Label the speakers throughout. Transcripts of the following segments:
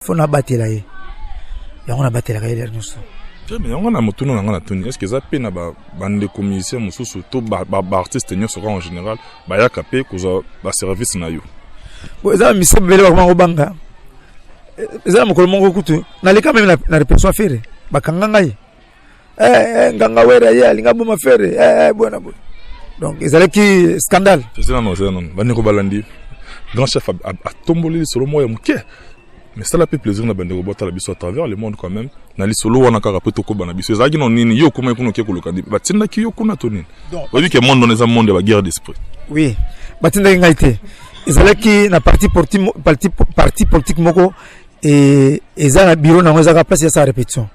Speaker 1: Fo nabatela ye, yango nabatelaka ye lere nyonso.
Speaker 2: Mais yango na motuna na nga natuni, est ce que eza mpe na bandeko musicien mosusu to baartiste nyonso kaka en général bayaka mpe kozwa baservice na yo?
Speaker 1: Bon, eza na misio ebele bakoma kobanga. Eza na mokolo moko kutu naleka meme na répétition, Ferre bakanga ngai, nganga Wera ye alinga boma Ferre, boye na boye. Donc ezalaki scandale.
Speaker 2: Eza nano, eza nano. Bandeko balandi, grand chef atomboli lisolo moko ya moke, mais sala mpe plaisir na bandeko botala biso à travers le monde quand même. Na lisolo wana kaka mpe tokoba na biso, ezalaki no nini? Yo okomaki kuna, oke koluka, batindaki yo kuna to nini? Oyebi ke monde wana eza monde ya baguerre d'esprit.
Speaker 1: Oui, batindaki ngai te. Ezalaki na parti politique moko, eza na bureau nango, ezalaka place ya sa répétition.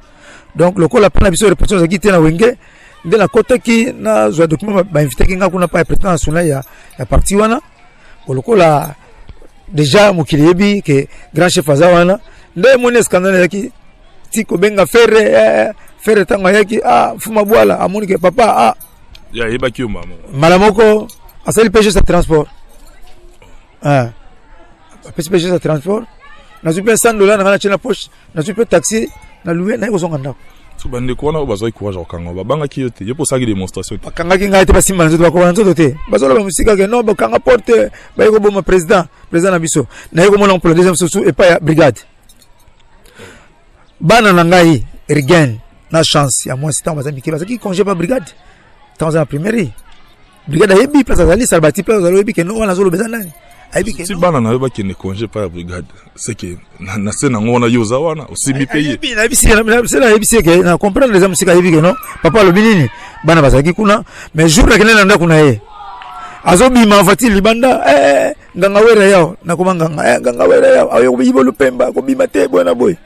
Speaker 1: Donc lokola mpo na biso répétition ezalaki te na Wenge, nde nakotaki nazwa document. Bainvitaki nga kuna pa ya président national ya parti wana. Lokola déjà mokili eyebi ke grand chef aza wana, nde emoni scandale ezalaki ti kobenga Ferre. Ferre ntango ayaki, ah, Fuma Bwala amoni ke papa, ah.
Speaker 2: Ya ayebaki yo mama.
Speaker 1: Mbala moko asali mpe geste ya transport. Ah, apesi mpe geste ya transport, nazwi mpe 100 $ na ngai, natie na poche, nazwi mpe taxi na louer, naye kozonga ndako.
Speaker 2: So bandeko wana oyo bazwaki courage ya kokanga, babangaki yo te? Yo mpo osalaki démonstration te?
Speaker 1: Bakangaki ngai te, basimba na nzoto, bakoka na nzoto te. Bazoloba mosika ke non, bakanga porte, baye koboma président, président na biso. Naye komona pour la deuxième susu epai ya brigade. Bana na ngai Rigen na Chance ya mwasi, ntango baza mike, bazalaki congé pa brigade. Ntango aza na primaire, brigade ayebi place azali, Salbati place azali, oyebi ke no, wana azoloba eza nani, ayebi ke.
Speaker 2: Si bana na yo bakende congé pa ya brigade, c'est que na se nango wana yo oza wana, osimbi mpe ye.
Speaker 1: Nayebisi ke na comprendre eza mosika, ayebi ke non, papa alobi nini. Bana bazalaki kuna, mais jour nakende na ndako na ye, azobima voiture libanda, nganga Wera yao, nakoma nganga, nganga Wera yao ayoyiba lupemba, kobima te, boye na boye.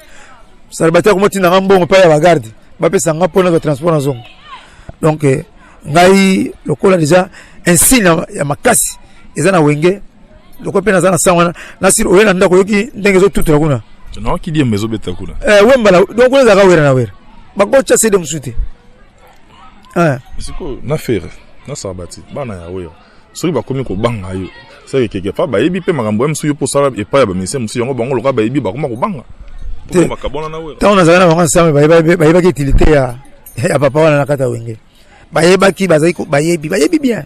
Speaker 1: Salbati akomotindanga mbongo epai ya bagarde, bapesa nga mpona za transport na zongo. Donc ngai lokola déjà insigne ya makasi eza na Wenge, lokola mpe naza na sango wana, nasili oye na ndako, oyoki ndenge ezotutula kuna.
Speaker 2: Naoki diembe ezobeta kuna.
Speaker 1: Wemba donc kuna ezalaka Wera na Wera, bakotya sede mosusu te.
Speaker 2: Sikoyo na Ferre na Sarbati, bana ya Wera, soki bakomi kobanga yo, seke keke fa bayebi mpe makambo ya mosusu yo mpo osala epai ya bamusicien mosusu, yango bango lokola bayebi, bakoma kobanga.
Speaker 1: Ntango nazalaki na bango ensemble, bayebaki utilité ya papa wana na kati ya Wenge. Bayebaki, bazali bayebi, bayebi bien.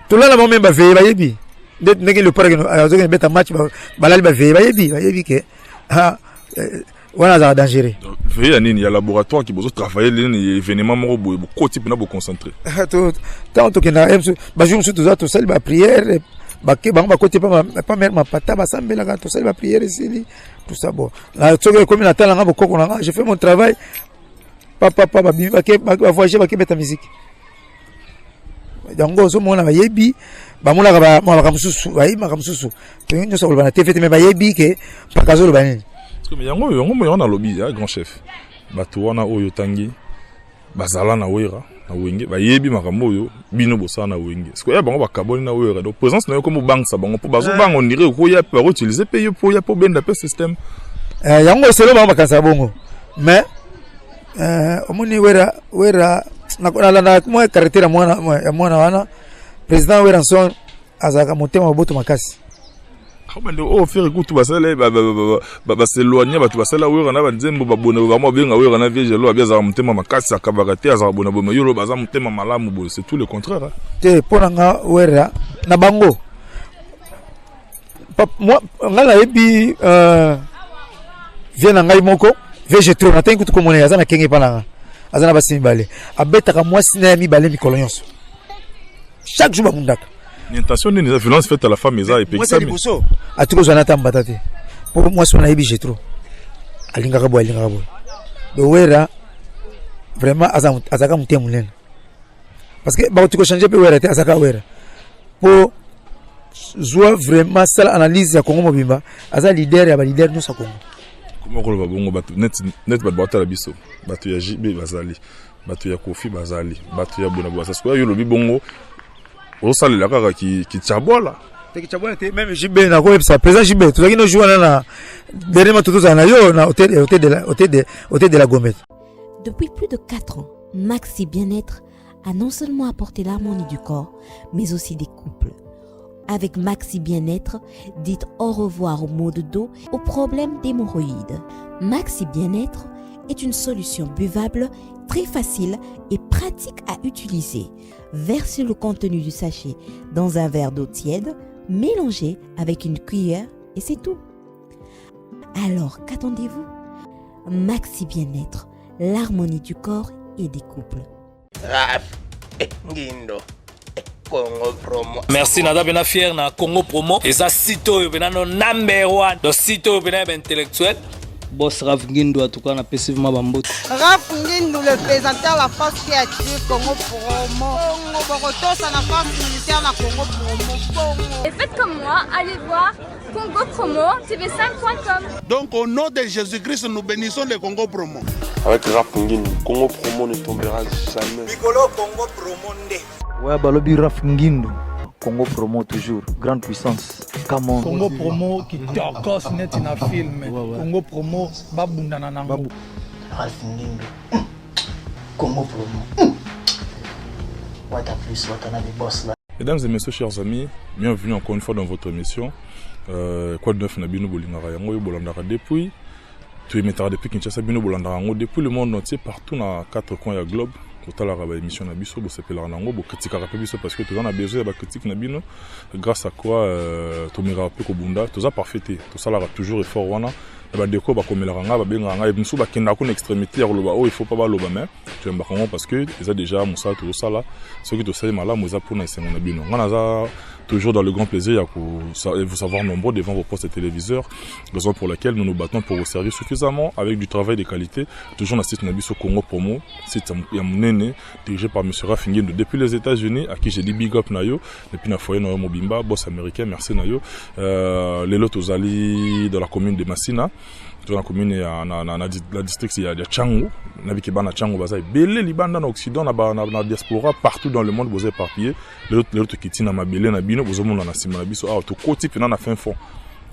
Speaker 1: Tolala bango meme baveye, bayebi ndenge Léopard azokende beta match, balali baveye, bayebi, bayebi ke wana azalaka dangereux.
Speaker 2: Veille ya nini? Ya laboratoire ki bozotravaille nini? Événement moko boye bokoti mpena boconcentré?
Speaker 1: Ntango tokendaka, bajour mosusu toza, tosali baprière, bake bango bakoti pa mare mapata, basambelaka, tosali baprière, esili, tout ça. Bon, soki ekomi na tala nga bokoko na nga, je fais mon travail, papapa, babimi, bake bavoyage, bakebeta musique. Yango ozomona bayebi, bamonaka makambo mosusu, bayebi makambo mosusu. Toyei nyonso koloba na TV te, me bayebi ke mpaka azoloba nini.
Speaker 2: Yango yango yango nalobi ya grand chef, bato wana oyo otangi bazala na Wera na Wenge, bayebi makambo oyo bino bosala na Wenge. Sikoyo ya bango bakaboni na Wera, donc présence na yo komo obangisa bango, mpo bazobanga ondire okoya mpe bakoutilize mpe yo mpo oya mpo obenda mpe système.
Speaker 1: Yango selo bango bakanisaka bongo, mais omoni Wera, Wera nalanda mwa caractère ya mwana wana, président Werrason azalaka motema boboto makasi.
Speaker 2: Bande oyo Ferre kutu basala baseloigne, bato basala Wera na banzembo babona bango, babenga Wera na Vieux Jalo, abi azalaka motema makasi, akabaka te, azalaka bona boye. Yo loba aza motema malamu boye, c'est tout le contraire.
Speaker 1: Te, mpo na nga Wera na bango, nga nayebi vieux na ngai moko, vieux Jetro, natangi kutu komona ye, aza na kenge epa na nga, aza na basi mibale, abetaka mwasi na ya mibale mikolo nyonso, chaque jour bamundaka.
Speaker 2: Intention nini? Eza violence faite à la femme, eza epekisami.
Speaker 1: Liboso atiki kozwa na ata mbata te, mpo mwasi wana ayebi Jetro alingaka boye, alingaka boye. Do Wera vraiment azalaka motema monene, parce que bakoki kochange mpe Wera te, azalaka Wera. Mpo zwa vraiment, sala analyse ya Congo mobimba, aza leader ya baleader nyonso ya Congo.
Speaker 2: Koma koloba bongo, bato neti bato baotala biso, bato ya JB bazali, bato ya Kofi bazali, bato ya bona boye. Sikoyo yo olobi bongo, ozosalela kaka kichabwala.
Speaker 1: Te, kichabwala te. Même JB, nakoyebisa président JB, tozalaki no jour wana na dernièrement, tozala na yo na hôtel de la Gombe.
Speaker 3: Depuis plus de 4 ans, Maxi Bien-être a non seulement apporté l'harmonie du corps, mais aussi des couples. Avec Maxi Bien-être, dites au revoir aux maux de dos, aux problèmes d'hémorroïdes. Maxi Bien-être est une solution buvable très facile et pratique à utiliser. Versez le contenu du sachet dans un verre d'eau tiède, mélangez avec une cuillère et c'est tout. Alors, qu'attendez-vous Maxi Bien-être, l'harmonie du corps et des couples.
Speaker 4: Raf eh, Ngindo eh, Congo Promo.
Speaker 5: Merci naza pena fier na Congo Promo eza site oyo pena no number one do site oyo pena ya ba intellectuel.
Speaker 6: Boss Raf Ngindu en tout cas napesi vraiment bambote.
Speaker 7: Raf Ngindu le présentateur la force qui attire Congo Promo. Bongo bokotosa na force militaire na Congo Promo. Bongo.
Speaker 8: Et faites comme moi, allez voir Congo Promo TV5.com.
Speaker 9: Donc au nom de Jésus-Christ, nous bénissons le Congo Promo.
Speaker 10: Avec Raf Ngindu, Congo Promo ne tombera jamais.
Speaker 11: Mikolo Congo Promo nde.
Speaker 12: Ouais, balobi Raf Ngindu. Congo Promo toujours, grande puissance. Come on.
Speaker 13: Congo Promo kitokos neti na film. Ouais. Congo Promo babundana nango. Babu.
Speaker 14: Ralph Ngindu. Congo Promo. Wata plus, wata na boss là.
Speaker 2: Mesdames et messieurs, chers amis, bienvenue encore une fois dans votre émission. Quoi de neuf na bino bolingaka yango oyo bolandaka depuis toyemetaka depuis Kinshasa bino bolandaka yango depuis le monde entier partout na quatre coins ya globe botalaka baémission na biso bosepelaka nango bokritikaka mpe biso parce que toza na besoin ya bacritique na bino grâce à quoi tomekaka mpe kobunda toza parfait te tosalaka toujours effort wana na bandeko bakomelaka ngai babengaka ngai mosusu bakendaka kuna extrémité ya koloba oyo il faut pas baloba mais toyambaka yango parce que eza déjà mosala tozosala soki tosali malamu eza mpona esengo na bino ngai naza toujours dans le grand plaisir ya vous savoir nombreux devant vos postes téléviseurs, raison pour laquelle nous nous battons pour vous servir suffisamment avec du travail de qualité. Toujours dans le site na biso Congo Promo, site ya monene dirigé par monsieur Raf Ngindu depuis les États-Unis, à qui j'ai dit big up na yo, et puis na foyer na yo mobimba, boss américain, merci na yo. Lelo tozali dans la commune de Masina, dans la commune ya na district ya Tshangu, nabiki bana Tshangu baza ebele libanda na Occident na diaspora partout dans le monde boza éparpillé. Lelo tokiti na mabele na bino bozomona na nsima na biso awa tokoti mpena na fin fond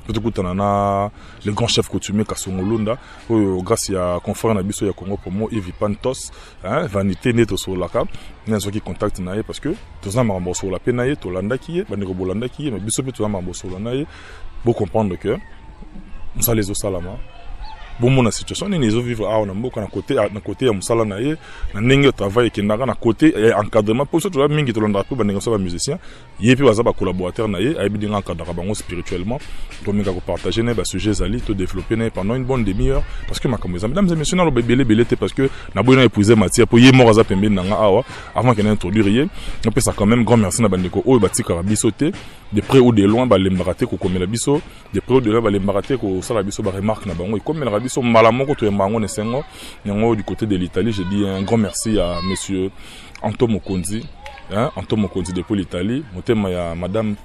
Speaker 2: po tokutana na le grand chef coutumier Kasongolunda oyo grâce ya confrère na biso ya Congo Promo Yves Pantos, hein, vanité nde tosololaka nde nazwaki contact na ye parce que toza makambo kosolola mpe na ye tolandaki ye bandeko bolandaki ye mais biso mpe toza makambo kosolola na ye bocomprendre que mosala ezosalama bomona situation nini ezovivre awa na mboka na côté ya mosala na ye na ndenge travail ekendaka na côté ya encadrement mpo biso toza mingi tolandaka mpe bandenge biso bamusicien ye mpe baza bacollaborateur na ye ayebi ndenge encadraka bango spirituellement. Tomeka kopartage na ye basujet ezali todéveloppe na ye pendant une bonne demi-heure parce que makambo eza, mesdames et messieurs, naloba ebele ebele te parce que naboyi na épuise matière mpo ye moko aza pembeni na nga awa. Avant ke na introduire ye, napesa quand même grand merci na bandeko oyo batikaka biso te de près ou de loin, balembaka te kokomela biso de près ou de loin, balembaka te kosala biso baremarque na bango ekomelaka biso mbala moko toyamba yango na esengo yango. Du côté de l'Italie, je dis un grand merci à monsieur Anto Mokonzi, hein, Anto Mokonzi depuis l'Italie, motema ya madame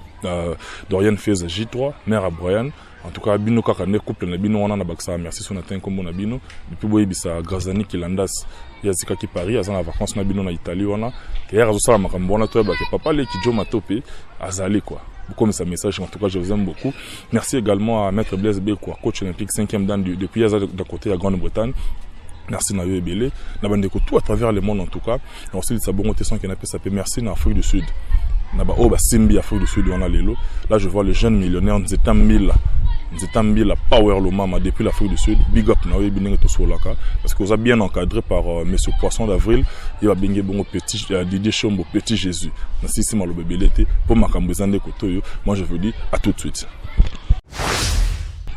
Speaker 2: Dorian Feza J3, mère à Brian. En tout cas bino kaka nde couple na bino wana na bakisaka merci so na te nkombo na bino depuis boyebisa Grazani Kilandas ye atikaki Paris aza na vacances na bino na Italie wana keyaka azosala makambo wana toyebake papa leki Jo Matope azali quoi bokomisa message. En tout cas, je vous aime beaucoup. Merci également à maître Blaise Bekwa, coach olympique 5e dan depuis aza de côté ya Grande-Bretagne. Merci na yo ebele na bandeko tout à travers le monde. En tout cas, nakosilisa bongo te sans ke napesa mpe merci na Afrique du Sud na baoyo basimbi Afrique du Sud wana. Lelo là, je vois le jeune millionnaire Nzeta Mbila, Nzeta Mbila Power Lomama depuis l'Afrique du Sud. Big up na oyebi ndenge tosololaka parce que oza bien encadré par monsieur Poisson d'Avril ye babengi bongo petit Didier Chombo, petit Jésus. Nasilisi maloba ebele te mpo makambo eza nde kote oyo. Moi, je vous dis à tout de suite.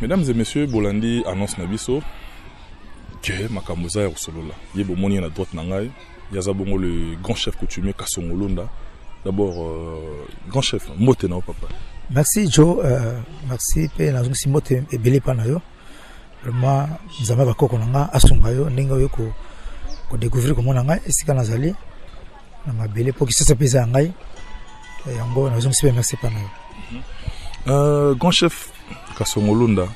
Speaker 2: Mesdames et messieurs, bolandi annonce na biso ke makambo eza ya kosolola ye bomoni ye na droite na ngai ye aza bongo le grand chef coutumier Kasongolunda. D'abord, grand chef, mbote na yo papa.
Speaker 1: Merci Joe, merci mpe nazongisi mbote ebele mpa na yo. Vraiment, Nzambe bakoko na nga asunga yo ndenge oyo kodécouvrir komona ngai esika nazali na mabele mpo Kinshasa mpe eza ya ngai yango nazongisi mpe merci mpa na yo.
Speaker 2: Grand chef Kasongolunda,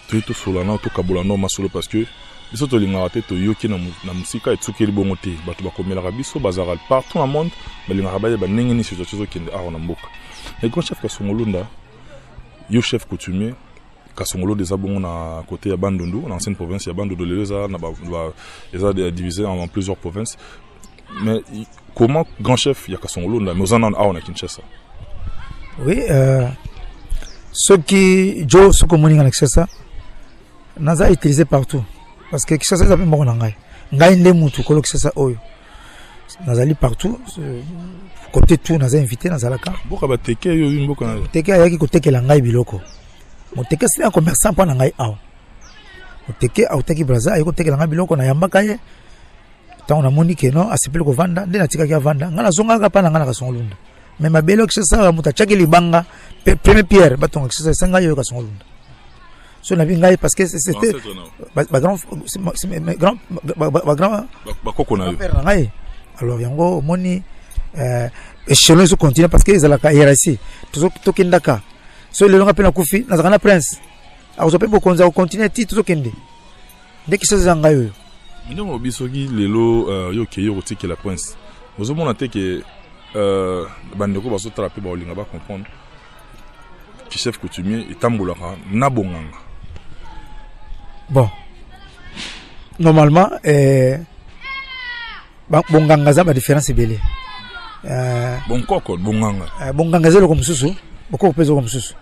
Speaker 2: toyi tosolola nao tokabola nao masolo parce que biso tolingaka te toyoki na mosika etukeli bongo te bato bakomelaka biso bazalaka partout na monde balingaka bayeba ndenge nini situation ezokende awa na mboka. Mais grand chef Kasongolunda, yo chef coutumier Kasongolunda eza bongo na côté ya Bandundu, na ancienne province ya Bandundu. Lelo eza na eza divisé en plusieurs provinces. Mais comment grand chef ya Kasongolunda mais oza nano awa na Kinshasa?
Speaker 1: Oui, soki jo, soki omoni nga na Kinshasa, naza utilisé partout, parce que Kinshasa eza mpe moko na ngai. Ngai nde mutu kolo Kinshasa oyo. Nazali partout, côté tout naza invité, nazalaka.
Speaker 2: Mboka bateke yo, oyo mboka na yo.
Speaker 1: Moteke ayaki kotekela ngai biloko. Moteke asili ya commerçant mpo na ngai awa. Moteke autaki Braza, ayaki kotekela ngai biloko, nayambaka ye. Ntango namoni ke non, asepeli kovanda, nde natikaki avanda. Ngai nazongaka mpa na ngai na Kasongolunda. Mais mabele ya Kinshasa awa, moto atiaki libanga premier pierre batonga Kinshasa, esenga yo Kasongolunda. So nabi ngai, parce que c'était
Speaker 2: Ancêtre na yo.
Speaker 1: Ba grand, c'est mes grand, ba grand
Speaker 2: bakoko na yo.
Speaker 1: Père na ngai. Alors yango omoni, échelon ezo continuer, parce que ezalaka hiérarchie. Tokendaka. So lelo nga mpe nakufi, nazalaka na prince, akozwa mpe bokonzi, akocontinue ti tozokende. Nde Kinshasa eza ngai oyo.
Speaker 2: Ndenge olobi, soki lelo yo okei okotikela prince, ozomona te ke bandeko bazotala mpe baolinga bacomprendre ke chef coutumier etambolaka na bonganga?
Speaker 1: Bon, normalement, bonganga eza badifférence ebele.
Speaker 2: Bonkoko, bonganga.
Speaker 1: Bonganga eza eloko mosusu, bokoko mpe eza eloko mosusu.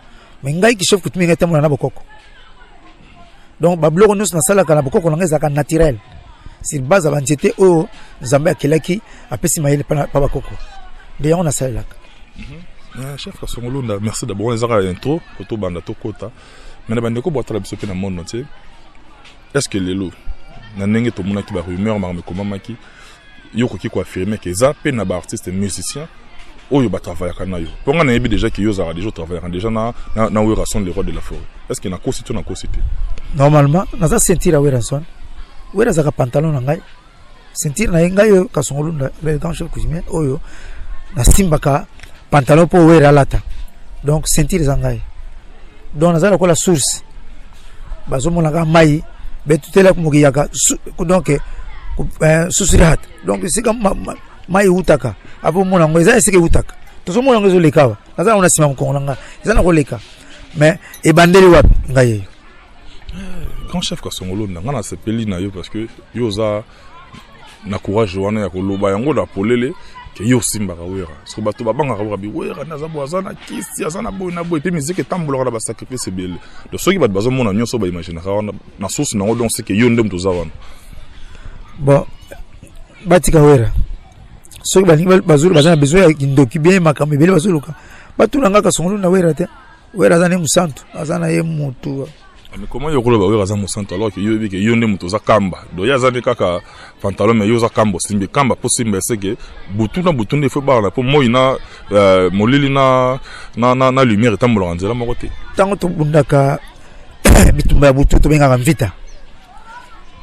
Speaker 1: Mais ngai ki chef coutumier, ngai etambola na bokoko. Donc babiloko nyonso nasalaka na bokoko na ngai ezalaka naturel, sur base ya banzete oyo Nzambe akelaki, apesi mayele pa bakoko, nde yango nasalelaka.
Speaker 2: Chef Kasongolunda, merci d'abord. Ezaka intro po tobanda, tokota. Mais na bandeko botala biso mpe na monde entier, est ce que lelo, na ndenge tomonaki barumeur, makambo ekomamaki, yo okoki koaffirme ke eza mpe na baartiste musicien oyo batravaillaka na yo? Mpo nga nayebi déjà ke yo ozalaka déjà, otravaillaka déjà na Werrason, le roi de la forêt. Est ce que nakosi to nakosi te?
Speaker 1: Normalement naza ceinture ya Werrason. Wera azalaka pantalon na ngai, ceinture na ye. Ngai oyo Kasongolunda, le grand chef coutumier oyo, nasimbaka pantalon mpo Wera alata. Donc ceinture eza ngai. Donc naza lokola source, bazomonaka mai betutela mokiyaka. Donc susurihat, donc esika mai eutaka, apo omona yango eza esika eutaka. Tozomona yango ezoleka awa, naza nango na nsima mokongo na ngai, eza na koleka. Mais ebandeli wapi? Ngai eyo.
Speaker 2: Grand chef Kasongolunda, nga nasepeli na yo, parce que yo oza na courage wana ya koloba yango na polele ke yo osimbaka Wera. Parce bato babangaka Wera, bi Wera nde aza boye, aza na kisi, aza na boye na boye, mpe musique etambolaka na basacrifice ebele. Donc soki bato bazomona nyonso, baimaginaka wana na source nango. Donc c'est que yo nde moto oza wana.
Speaker 1: Bon, batika Wera. Soki balingi, bazulu baza na besoin ya kindoki, bien makambo ebele bazoluka, batuna nga Kasongolo na Wera te. Wera aza ne mosantu, aza na ye motu.
Speaker 2: Ah, mais comment yo koloba Wera aza mosantu, alors que yo oyebi ke yo nde moto oza kamba? Donc ye aza nde kaka pantalon, mais yo oza kamba, osimbi kamba. Mpo simba, eseke butu na butu nde ifo ebala, mpo moi na molili na lumière etambolaka nzela moko te.
Speaker 1: Ntango tobundaka bitumba ya butu, tobengaka mvita.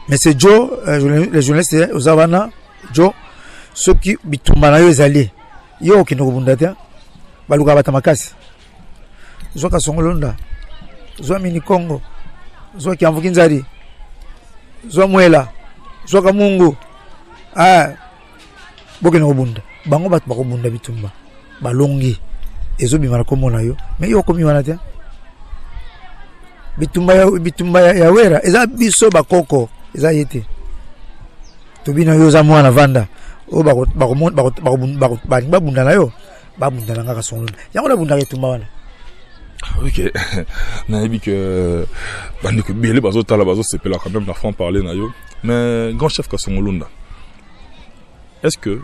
Speaker 1: Monsieur Joe, le journaliste, oza wana Joe, soki bitumba na yo ezali, yo okende kobunda te, balukaka bato makasi. Zwa Kasongolonda, zwa Mini Congo, zwa Kiamvuki Nzadi, zwa Mwela, zwa Kamungu, ah, bokende kobunda. Bango bato bakobunda bitumba, balongi, ezobima na kombo na yo. Mais yo okomi wana te. Bitumba ya Wera eza biso bakoko, eza ye te. Tobina, yo oza mwana, vanda. Oyo balingi babunda na yo, babunda na nga Kasongolunda. Yango nabundaka etumba wana.
Speaker 2: Ok, nayebi ke bandeko ebele bazotala, bazosepela quand même na franc parler na yo. Mais grand chef Kasongolunda, est ce que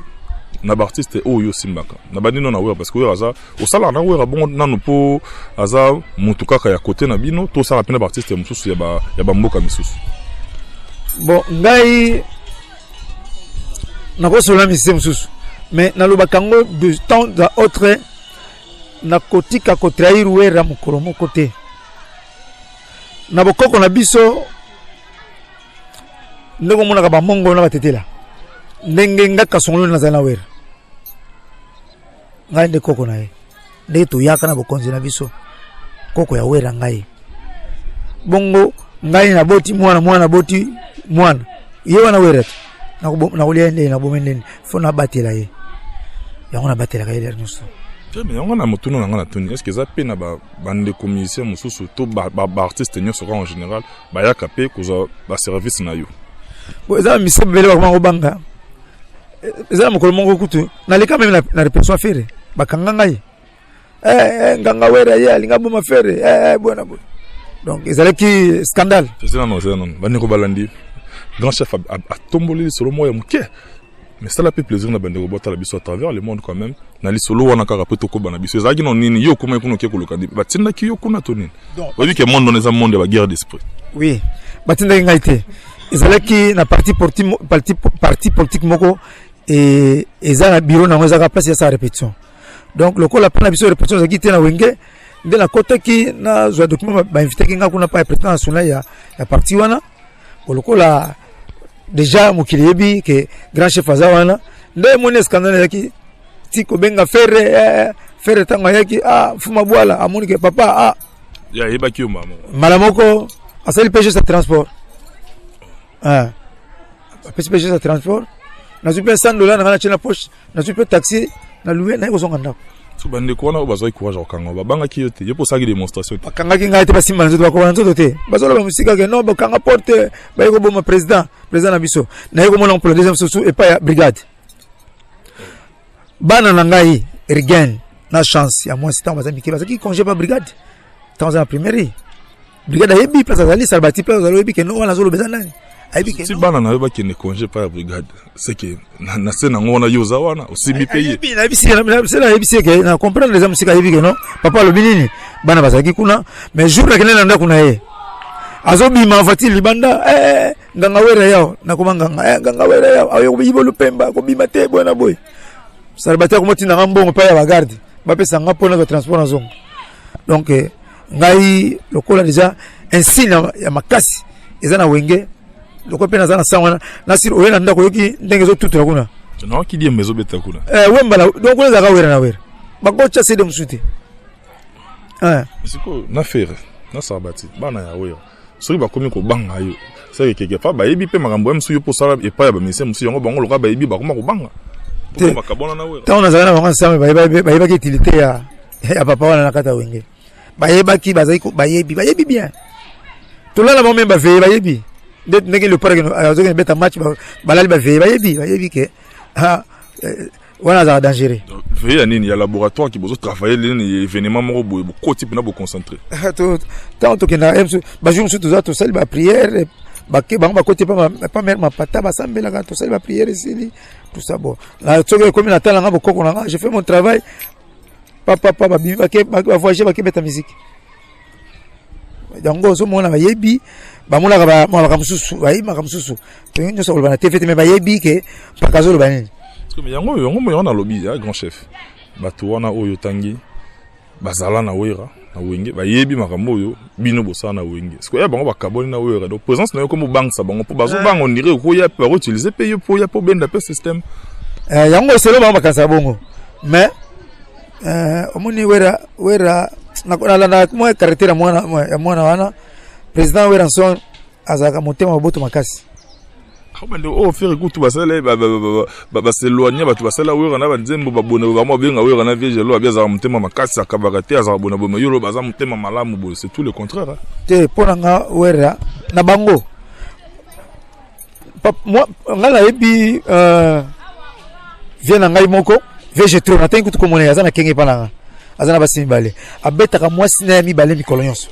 Speaker 2: na baartiste oyo osimbaka na bandi no na Wera, parce que Wera aza, osalaka na Wera bongo nanu mpo aza motu kaka ya kote na bino, to osalaka mpe na baartiste mosusu ya bamboka misusu?
Speaker 1: Bon, ngai nakosolola misise mosusu, mais nalobaka yango de temps à autre: nakotika kotrahir Wera mokolo moko te. Na bokoko na biso, ndenge omonaka bamongo na batetela, ndenge nga Kasongolo nazali na Wera, ngai nde koko na ye. Ndenge toyaka na bokonzi na biso, koko ya Wera ngai. Bongo ngai naboti mwana, mwana aboti mwana, ye wana Wera te. Nakolia ye ndenge nabomi ndeni, fo nabatela ye. Yango nabatelaka ye nyonso.
Speaker 2: Te, mais yango na motuna na nga natuni: est ce que eza mpe na bandeko musicien mosusu to baartiste nyonso kaka en général bayaka mpe kozwa baservice na yo?
Speaker 1: Bon, eza mise ebele bakoma kobanga. Eza na mokolo moko kutu naleka meme na répétition affaire, bakanga ngai. Eh, eh, nganga Wera ye alinga boma Ferre eh, eh, boye na boye. Donc ezalaki scandale.
Speaker 2: Eza nano, eza nano. Bandeko balandi, grand chef atomboli lisolo moko ya moke, mais sala mpe plaisir na bandeko botala biso à travers le monde quand même. Na lisolo wana kaka mpe tokoba na biso, ezalaki no nini? Yo okomaki kuna, oke koluka, batindaki yo kuna to nini? Oyebi ke monde wana eza monde ya baguerre d'esprit.
Speaker 1: Oui, batindaki ngai te. Ezalaki na parti politique moko e, eza na bureau nango, ezalaka place ya sa répétition. Donc lokola mpo na biso répétition ezalaki te na Wenge, nde nakotaki nazwa document. Bainvitaki nga kuna pa ya président national ya parti wana. Lokola déjà mokili yebi ke grand chef aza wana, nde emoni scandale ezalaki ti kobenga Ferre. Ferre ntango ayaki, ah, Fuma Bwala amoni ke papa, ah.
Speaker 2: Ya ayebaki yo mama.
Speaker 1: Mbala moko asali mpe geste ya transport. Ah. Apesi mpe geste ya transport, nazwi mpe 100 $ na ngai, natie na poche, nazwi mpe taxi na louer, naye kozonga ndako.
Speaker 2: So bandeko wana oyo bazwaki courage ya kokanga, babangaki yo te? Yo mpo osalaki démonstration te?
Speaker 1: Bakangaki ngai te, basimba na nzoto, bakoba na nzoto te. Bazoloba mosika ke non, bakanga porte, baye koboma président, président na biso. Naye komona pour la deuxième susu epai ya brigade. Bana na ngai Rigen na Chance ya mwasi, ntango baza mike, bazalaki congé pa brigade. Ntango aza na primaire, brigade ayebi place azali, Salbati place azali, oyebi ke no wana azoloba eza nani, ayebi ke
Speaker 2: Si bana na yo bakende congé pa ya brigade, c'est que na se nango wana yo oza wana, osimbi mpe ye.
Speaker 1: Nayebisi ke na comprendre eza mosika, ayebi ke non, papa alobi nini, bana bazalaki kuna. Mais jour nakende na ndako na ye, azobima voiture libanda, eh, nganga Wera yao, nakoma nganga, eh, nganga Wera yao ayo koyiba lupemba, kobima te, boye na boye. Salbati akomotinda mbongo epai ya bagarde, bapesa nga mpona transport na zongo. Donc eh, ngai lokola déjà insigne ya makasi eza na Wenge, lokola mpe naza na sango wana, nasili oye na ndako, oyoki ndenge ezotutula kuna.
Speaker 2: Naoki diemba ezobeta kuna.
Speaker 1: Eh, Wemba donc kuna ezalaka Wera na Wera, bakotya sede mosusu te.
Speaker 2: Eh. Sikoyo na Ferre na Sarbati, bana ya Wera, soki bakomi kobanga yo, seke quelque part bayebi mpe makambo ya mosusu yo mpo osala epai ya bamusicien mosusu. Yango bango lokola bayebi, bakoma kobanga.
Speaker 1: Ntango nazalaki na bango ensemble, bayebaki utilité ya papa wana na kati ya Wenge. Bayebaki, bazali bayebi, bayebi bien. Tolala bango même baveye, bayebi ndenge Léopard azokende beta match, balali baveye, bayebi, bayebi ke wana azalaka dangereux.
Speaker 2: Veille ya nini? Ya laboratoire ki bozo travailler nini, événement moko boye, bokoti mpena boconcentré?
Speaker 1: Ntango tokendaka, bajour mosusu toza, tosali baprière, bake bango bakoti pa mare mapata, basambelaka, tosali baprière, esili, tout ça. Bon, soki ekomi na tala nga bokoko na nga, je fais mon travail, papa babimi, bake bavoyage, bakebeta musique. Yango ozomona bayebi, bamonaka makambo mosusu, bayebi makambo mosusu. Toyei nyonso koloba na TV te, mais bayebi ke mpaka azoloba nini.
Speaker 2: Yango nalobi ya grand chef, bato wana oyo otangi bazala na Wera na Wenge, bayebi makambo oyo bino bosala na Wenge. Sikoyo ya bango bakabwani na Wera, donc présence na yo komo obangisa bango, mpo bazobanga ondire okoya mpe bakoutilize mpe yo mpo oya mpo obenda mpe système.
Speaker 1: Yango eselo bango bakanisaka bongo, mais omoni Wera, nalandaka mwa caractère ya mwana wana, président Werrason azalaka motema boboto makasi.
Speaker 2: Bande oyo Ferre kutu basala baseloigne, bato basala Wera na banzembo babona bango, babenga Wera na Vierge lo abi azalaka motema makasi, akabaka te, azalaka bona boye. Yo lo baza motema malamu boye, c'est tout le contraire.
Speaker 1: Te, mpo na nga Wera na bango, ngai nayebi vie na ngai moko VG tro, natangi kutu komona ye, aza na kenge epa na nga, aza na basi mibale, abetaka mwasi na ya mibale mikolo nyonso,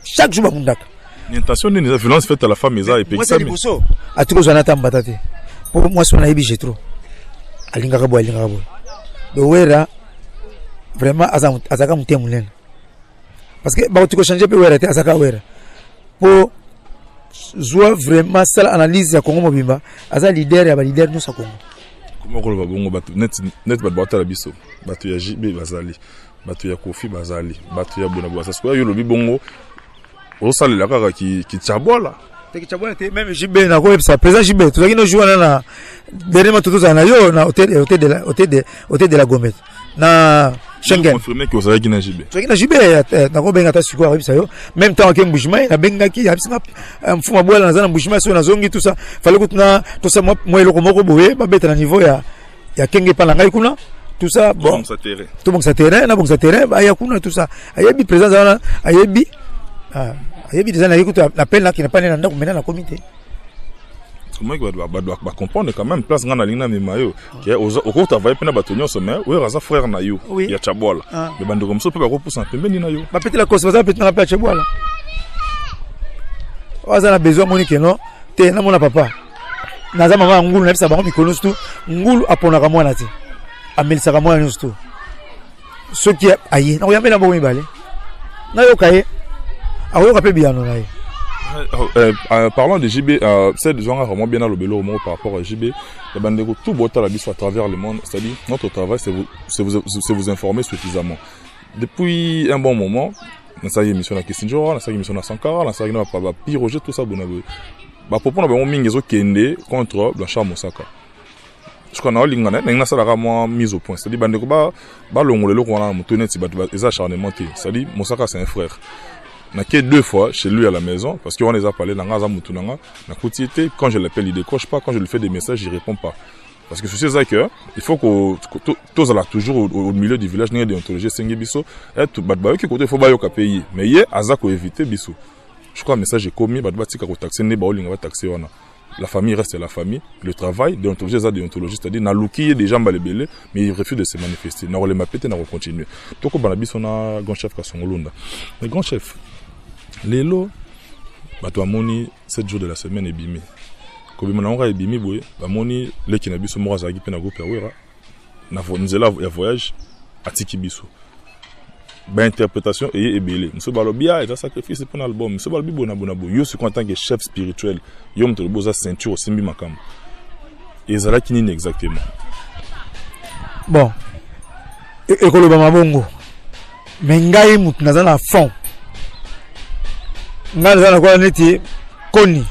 Speaker 1: chaque jour babundaka.
Speaker 2: Intention nini? Eza violence faite à la femme, eza epekisami.
Speaker 1: Liboso atuki kozwa na tambata te, mpo mwasi wana ayebi Jetro alingaka boye, alingaka boye. Do Wera vraiment azalaka motema monene, parce que bakoki kochange mpe Wera te, azalaka Wera. Mpo zwa vraiment, sala analyse ya Congo mobimba, aza leader ya baleader nyonso ya Congo.
Speaker 2: Koma koloba bongo, bato neti bato batala biso, bato ya JB bazali, bato ya Kofi bazali, bato ya bona bwasa. Sikoyo yo olobi bongo, ozosalela kaka kitshabola.
Speaker 1: Te, kitshabola te. Même JB, nakoyebisa président JB, tozalaki no jour wana na dernier moto, tozala na yo na hôtel de la Gombe na Schengen.
Speaker 2: Confirmé que ozalaki na JB?
Speaker 1: Tozalaki na JB. Nakobenga ata sikoyo, akoyebisa yo. Même temps ake Mbujimayi, nabengaki, abisinga Mfuma Bwala, naza na Mbujimayi, soki nazongi, tout ça, fallait kutu na tosala mwa eloko moko boye, babeta na niveau ya kenge epa na ngai kuna, tout ça. Bon, tobongisa terrain, nabongisa terrain, baya kuna, tout ça. Ayebi président aza wana, ayebi, ayebi déjà. Naye kutu napele, nakende pane na ndako mena, nakomi te.
Speaker 2: Comment bato bacomprendre quand même place nga nalingi namema yo ke okotravaille mpe na bato nyonso, mais oyo aza frère na yo ya Chabwala, mais bandeko mosusu mpe bakopusana pembeni na yo.
Speaker 1: Bapetela kosi baza bapeti nanga mpe ya Chabwala. Oyo aza na besoin, amoni ke non te, namona papa naza mama ya ngulu. Nayebisa bango mikolo nyonso tu, ngulu aponaka mwana te, amelisaka mwana nyonso tu. Soki aye, nakoyambela mboko mibale, nayoka ye, akoyoka mpe biyano na ye.
Speaker 2: Parlant de JB, c'est déjà vraiment bien alobelo moko par rapport à JB. Et bandeko tout botala biso à travers le monde, c'est-à-dire notre travail, c'est vous informer suffisamment. Depuis un bon moment, nasalaki émission na Kisinjora, nasalaki émission na Sankara, nasalaki na ba Roger, tout ça bona boye. Ba propos na bango mingi ezokende contre Blanchard Mosaka. Je crois naolinga na ndenge nasalaka mwa mise au point, c'est-à-dire bandeko balongola eloko wana na motu neti bato eza acharnement te. C'est-à-dire Mosaka, c'est un frère. Nake deux fois chez lui à la maison parce que wana eza parlé na nga, aza motu na nga. Nakuti ye te. Quand je l'appelle, il décroche pas. Quand je lui fais des messages, il répond pas, parce que souci eza que il faut que tozala toujours au milieu du village, ndenge déontologie esengi biso. Bato bayoki kote, il faut bayoka mpe ye, mais ye aza koéviter biso. Je crois message ekomi, bato batika kotaxe nde baolinga bataxe wana. La famille reste la famille. Le travail, déontologie eza déontologie, c'est-à-dire naluki ye déjà mbala ebele, mais il refuse de se manifester. Nakolema pe te, nakocontinue. Tokobana biso na grand chef Kasongolunda. Mais grand chef, lelo bato bamoni 7 jours de la semaine ebimi, kobima nango kaka ebimi boye, bamoni leki na biso moko azalaki mpe na groupe ya Wera, na nzela ya voyage atiki biso. Bainterprétation eye ebele. Mosusu balobi a eza sacrifice mpona album, mosusu balobi boye na boye na boye. Yo sikoyo, en tant que chef spirituel, yo moto olobi oza ceinture, osimbi makambo, ezalaki nini exactement?
Speaker 1: Bon, ekolobama bongo, mais ngai motu naza na fond, ngai naza nakola neti koni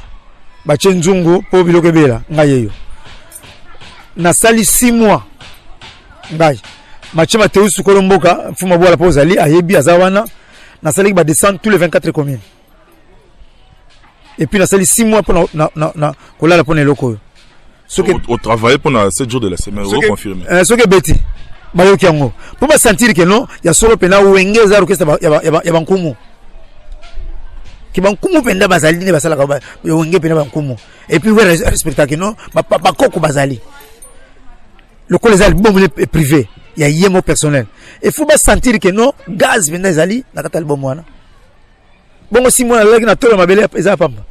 Speaker 1: batie nzungu mpo biloko ebela. Ngai yeyo nasali 6 mois. Ngai Mathieu Mateus kolo mboka mfuma bwala mpo ozali ayebi aza wana. Nasalaki badescente tous les 24 communes et puis nasali 6 mois mpo na kolala mpo na eloko oyo.
Speaker 2: Soki otravaille mpona 7 jours de la semaine, oconfirme?
Speaker 1: Soki ebeti, bayoki yango mpo basentir ke non, ya solo mpena Wenge eza orchestre ya bankumu, ke bankumu mpenza bazali nde basalaka Wenge mpena bankumu. Et puis we respectaka non, bakoko bazali lokola eza album privé ya ye mo personnel, il faut basentir ke non, gaz mpenza ezali na kati album wana. Bongo si mwana alalaki na tolo mabele, eza ya pamba?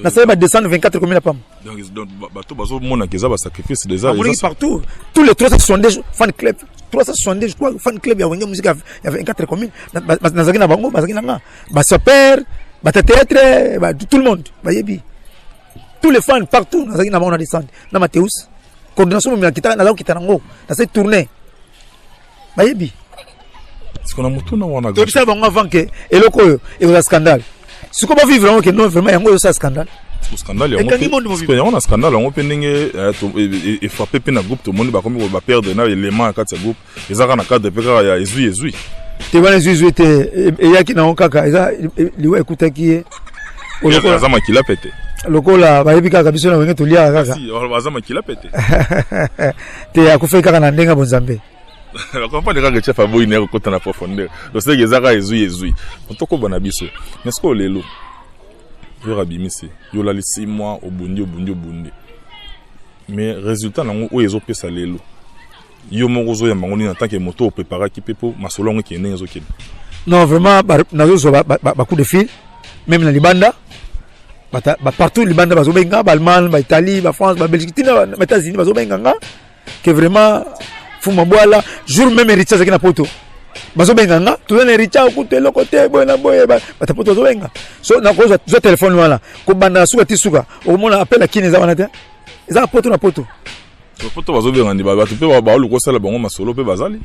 Speaker 1: Nasali ba 224 commune ya pamba.
Speaker 2: Donc bato bazomonaka eza basacrifice déjà.
Speaker 1: Bamonaki partout, tous les 362 fan club, 362 je crois fan club ya Wenge Musique ya 24 commune, nazalaki na bango, bazalaki na nga, basaper, batathéâtre, tout le monde bayebi, tous les fans partout, nazalaki na bango na descente na Mateus, coordination momela kita, naza kokita nango, nasali tournée, bayebi.
Speaker 2: Siko na motuna wana.
Speaker 1: Toyebisa bango avant ke eloko oyo ekozala scandale. Sikoyo bavivre yango ke non, vraiment yango ezosala scandale.
Speaker 2: Scandale yango, yango na scandale yango mpe ndenge efrappe mpe na groupe, tomoni bakomi baperdre na élément ya kati ya groupe. Eza kaka na cadre mpe kaka ya ezwi ezwi?
Speaker 1: Te, wana ezwi ezwi te, eyaki nango kaka, eza liwa ekutaki ye.
Speaker 2: Aza makila pe te.
Speaker 1: Lokola bayebi kaka biso na Wenge toliaka kaka.
Speaker 2: Aza makila pe te.
Speaker 1: Te, akufaki kaka na ndenge ya bonzambe.
Speaker 2: Comprendre kaka chef aboyi na kokota na profondeur, toseki, eza kaka ezwi ezwi. Tokoba na biso, mais sikoyo lelo yo abimisi, yo olali 6 mois, obundi, obundi, obundi, mais résultat nango oyo ezopesa lelo, yo moko ozoyamba yango nini en tant que moto opreparaki mpe mpo masolo yango ekende ndenge ezokende?
Speaker 1: Non, vraiment nazozwa bacoup de fil même na libanda, partout libanda bazobenga, baallemagne, baitalie, bafrance, babelgique, ntina baétats-unis, bazobenga nga que vraiment Fuma Bwala, jour même héritier azalaki na poto, bazobenga nga, toza na héritier akuta eloko te, boye na boye. Bato poto bazobenga. So nakozwa zwa telefone wana, kobanda na suka ti suka, okomona appel akini eza wana te, eza na poto na poto.
Speaker 2: Poto bazobenga ndi bato mpe baoluka osala bango masolo mpe bazali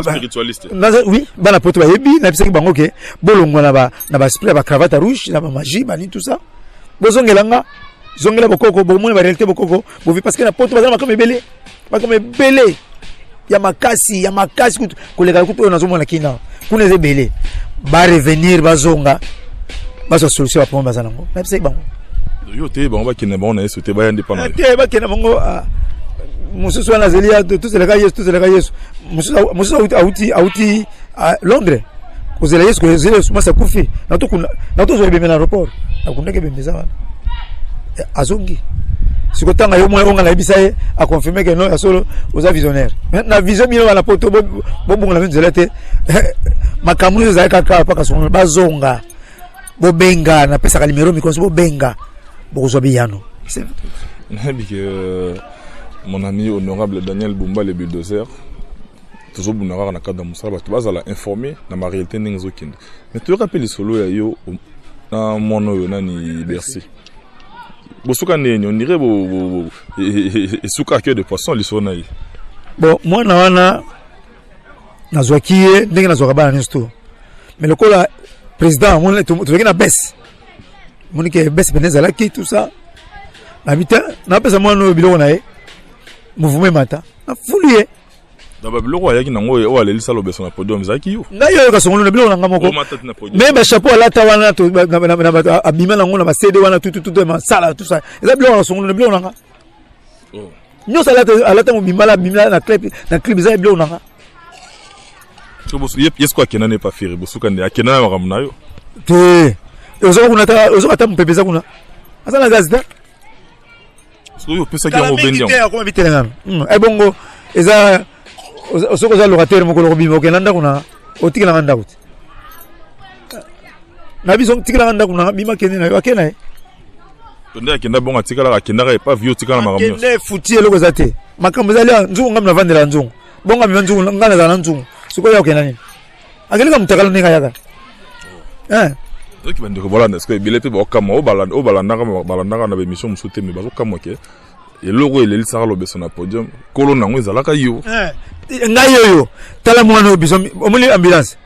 Speaker 2: spiritualiste.
Speaker 1: Oui, bana poto bayebi. Nayebisaki bango ke bolongwa na baesprit ya bacravate rouge, na bamagie, banini, tout ça, bozongela nga, zongela bokoko, bomona baréalité bokoko bovi, parce que na poto baza na makambo ebele, makambo ebele ya makasi, ya makasi kutu koleka kutu oyo nazomona kina kuna, eza ebele. Barevenir, bazonga, bazwa solution baproblème baza nango. Nayebisaki bango.
Speaker 2: Yo te, bango bakende bango na Yesu te, baya nde mpa na
Speaker 1: te, bakende bango. Mosusu wana azeli, tozelaka Yesu, tozelaka Yesu. Mosusu auti Londres kozela Yesu, kozela Yesu, mwasi akufi, natozwa ebembe na aéroport, nakundaki ebembe eza wana. Eh, azongi siko ntanga yo moko nga nayebisa ye aconfirme ke non ya solo oza visionnaire na vision bino bana poto bobongola bino nzela te. Eh, makambo nyonso ezali kaka mpaka songo bazonga. Bobenga, napesaka limero mikolo nyonso, bobenga, bokozwa biyano.
Speaker 2: Nayebi ke mon ami honorable Daniel Bumba le bulldozer, tozobunda kaka na cadre ya mosala, bato bazala informé na maréalité ndenge ezokende. Mais toyoka mpe lisolo ya yo na mwana oyo nani, Bercy. Bosuka ndeni? On dirait esuka queue de poisson lisolo na ye.
Speaker 1: Bon, mwana wana nazwaki ye ndenge nazwaka bana nyonso to, mais lokola président amoni tozalaki na baisse, omoni ke baisse pene ezalaki, tout ça, nabi te, napesa mwana oyo biloko na ye, mouvement emata, nafuli ye.
Speaker 2: Na babiloko ayaki nango oyo alelisa Lobeso na podium, ezalaki yo?
Speaker 1: Ngai oyo Kasongolo na biloko na nga moko.
Speaker 2: Omata ti na podium.
Speaker 1: Me bachapeau alata wana abima nango na bacd wana, tututu masala, tout ça, eza biloko na Kasongolo na biloko na nga.
Speaker 2: Oh.
Speaker 1: Nyonso alata, alata mobimba, abima na clip, na clip, eza biloko na nga.
Speaker 2: So ye siko akenda ne pa Ferre, bosuka nde akenda na makambo na yo?
Speaker 1: Te, ozoka kuna ta, ozoka ata mopepe eza kuna, aza na gaz te.
Speaker 2: Soki opesaki yango, obendi yango.
Speaker 1: Akoma bitelengano. Ebongo eza soki oza locataire, mokolo kobima, okenda ndako na otikelanga ndako te na biso, tikelanga ndako na bima, kende na yo, ake na ye.
Speaker 2: To nde akenda bongo, atikalaka, akendaka epa vieux, otikala na makambo nyonso.
Speaker 1: Akende futi, eloko eza te, makambo ezali awa, nzungu ngai navandela nzungu bongo, amema nzungu, ngai nazala na nzungu. Sikoyo akenda nini? Akeleka motakala ndenge ayaka. Eh.
Speaker 2: Soki bandeko bolanda sikoyo, ebele mpe baokamwa oyo balandaka na baémission mosusu te, me bazokamwa ke eloko oyo elelisaka Lobeso na podium, kolo nango ezalaka yo.
Speaker 1: Eh, ngai oyo, tala mwana oyo biso, omoni ambulance,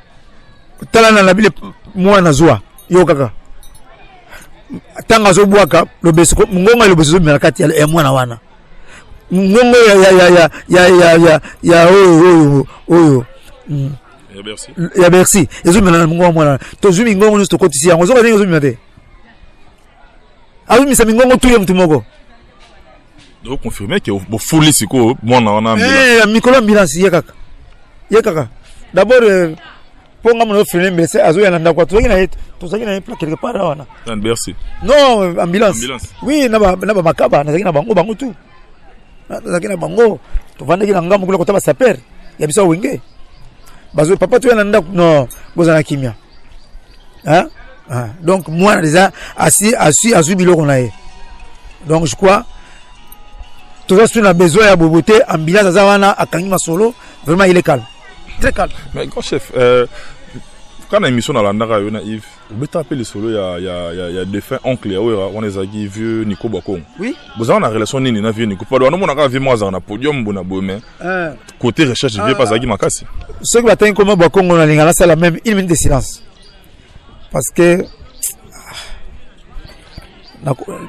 Speaker 1: tala na nabile mwana zwa yo kaka ntango azobwaka Lobeso, ngonga ya Lobeso ezobima na kati ya mwana wana, ngongo ya ya ya ya ya ya ya ya oyo oyo oyo
Speaker 2: Ya Bercy.
Speaker 1: Ya Bercy ezobima na ngongo ya mwana. Tozwi mingongo nyonso, tokotisi yango, ozoka ndenge ezobima te, azobimisa mingongo tu ye motu moko.
Speaker 2: Donc confirme ke bofuli sikoyo mwana wana ambulance.
Speaker 1: Eh, mikolo ambulance, ye kaka, ye kaka d'abord, mpo nga mona ofrene mbese azoya na ndako, tozalaki na ye, tozalaki na ye quelque part wana.
Speaker 2: Na Bercy?
Speaker 1: Non, ambulance.
Speaker 2: Ambulance.
Speaker 1: Oui, na bamakaba nazalaki na bango, bango tu nazalaki na bango, tovandaki na ngambo kuna kota basaper ya biso ya Wenge. Bazo papa, toya na ndako, non, bozala kimia. Hein? Ah, donc mwana déjà asi asi azwi biloko na ye. Donc je crois toza su na besoin ya bobo te. Ambulance aza wana, akangi masolo, vraiment il est calme, très calme.
Speaker 2: Mais grand chef, kana émission nalandaka yo na Yves, obetaka mpe lisolo ya défunt oncle ya oyo wana ezalaki vieux Nico Bakongo.
Speaker 1: Oui.
Speaker 2: Bozalaka na relation nini na vieux Nico? Pado wana kaka vieux moko azalaka na podium bona boye, mais côté recherche, vieux mpe azalaki makasi.
Speaker 1: Soki batangi koma Bakongo, nalinga nasala même une minute de silence, parce que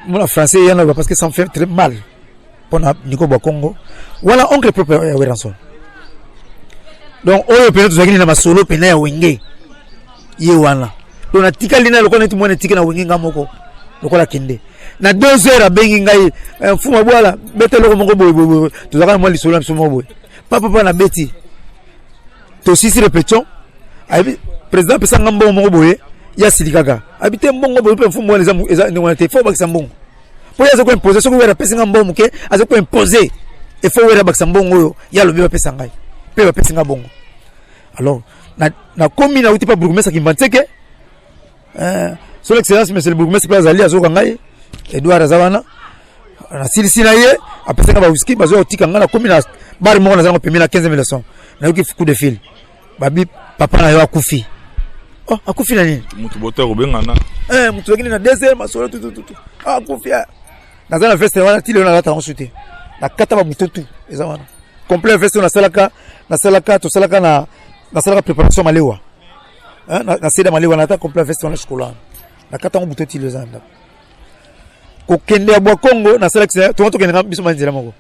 Speaker 1: mona français yana, parce que ça me fait très mal mpona Nico Bakongo wana, oncle propre ya Werrason. Donc oyo pene tozalaki na masolo pene ya Wenge, ye wana. Donc natikali na lokola neti mwana etiki na Wenge, nga moko lokola kende na 2 heures, abengi ngai: "Mfuma bwala, beta eloko moko boye boye boye." Tozalaka na mwa lisolo na biso moko boye, papa papa, nabeti, tosisi répétition, ayebi président apesa nga mbongo moko boye, ye asili kaka, abi te mbongo boye mpe mfumu wana eza ndenge wana te, fo obakisa mbongo, mpo ye aza koimpose. Soki Wera apesi nga mbongo moke, aza koimpose efo Wera abakisa mbongo oyo ye alobi bapesa ngai, mpe bapesi nga bongo. Alors nakomi, nauti pa bourgmestre Kimbanseke, son excellence monsieur le bourgmestre mpe azali azoyoka ngai, Edouard aza wana. Nasilisi na ye, apesaka bawiski, bazwa kotika ngai, nakomi na bar moko nazango pembeni na 15 000, nayoki coup de fil, babi papa na yo akufi. Oh, akufi na nini?
Speaker 2: Moto bota kobengana.
Speaker 1: Eh, moto akini na deuxième masolo tutututu, akufi. Naza na veste wana ti lelo, nalata yango su te, nakata babuto tu eza wana complet. Veste oyo nasalaka, tosalaka na nasalaka préparation malewa na seda malewa, nalata complet veste wana chocolat wana, nakata yango buto ti lelo eza na ndako. Kokende ya Bwakongo, nasalaki tonga, tokendeka biso ma nzela moko,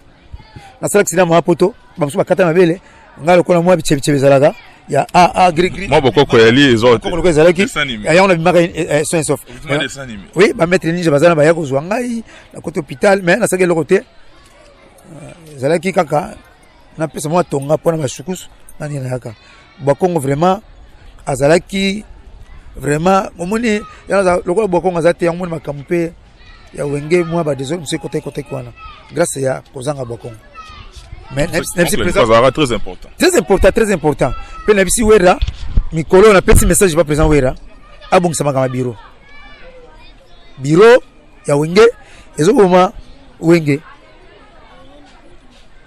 Speaker 1: nasalaki sina mwa poto, bamosusu bakata mabele, ngai lokola mwa bichebichebe ezalaka ya a a gris gris.
Speaker 2: Mwa bokoko ya li ezo
Speaker 1: te. Lokola ezalaki yango, nabimaka soin sauf. Oui, bamaître ninja baza na baya kozwa ngai na côté hôpital, mais nasalaki eloko te, ezalaki kaka napesa mwa tonga mpona basukusu nani nayaka. Bwakongo vraiment azalaki vraiment, omoni lokola Bwakongo aza te, yango moni makambo mpe. Ya Wenge, mwa ba désordre mosusu ekotaki kotaki wana grâce ya kozanga Bakongo. Mais nayebisi
Speaker 2: président, très important,
Speaker 1: très important, très important. Mpe nayebisi Wera mikolo, napesi message pa président Wera abongisa makambo ya bureau. Bureau ya Wenge ezoboma Wenge.